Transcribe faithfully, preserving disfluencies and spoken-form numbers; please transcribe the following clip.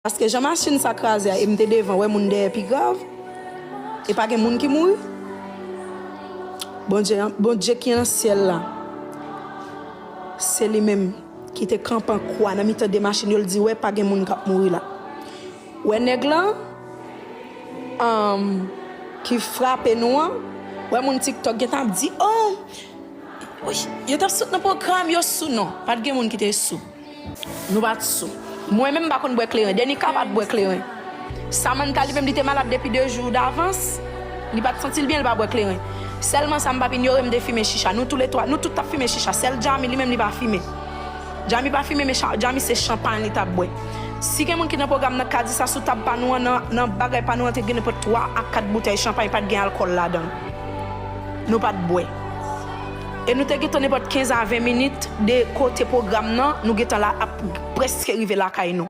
Paske jan machin sa kraze a, e m te devan, wè moun dèyè pi grav. E pa gen moun ki mouri. Bondye, Bondye ki nan syèl la, se li menm ki te kanpe an kwa nan mitan de machin yo, l di, wè, pa gen moun k ap mouri la. Wè nèg lan, um, ki frape nou an, wè moun TikTok gentan ap di, oh, yo t ap sot nan pwogram, yo sou, non, pa t gen moun ki te sou. Nou pa t sou. Mwen menm m pa konn bwè kleren. Denika pa t bwè kleren. Samantha li menm li te malad depi de jou davans. Li pa t santi l byen, li pa bwè kleren. Sèlman sa m p ap inyore, m te fimen chicha. Nou toulètwa, nou tout t ap fimen chicha. Sèl Jami li menm li pa fimen. Jami pa fimen, men cha- Jami se chanpay li t ap bwè. Si gen moun ki nan pwogram nan ka di sa, sou tab pa nou an, nan, nan bagay pa nou an, te gen nenpòt twa a kat boutèy chanpay, pa t gen alkòl ladan l. Nou pa t bwè. E nou te gentan nenpòt kenz a ven minit de kote pwogram nan, nou gentan la ap prèske rive lakay nou.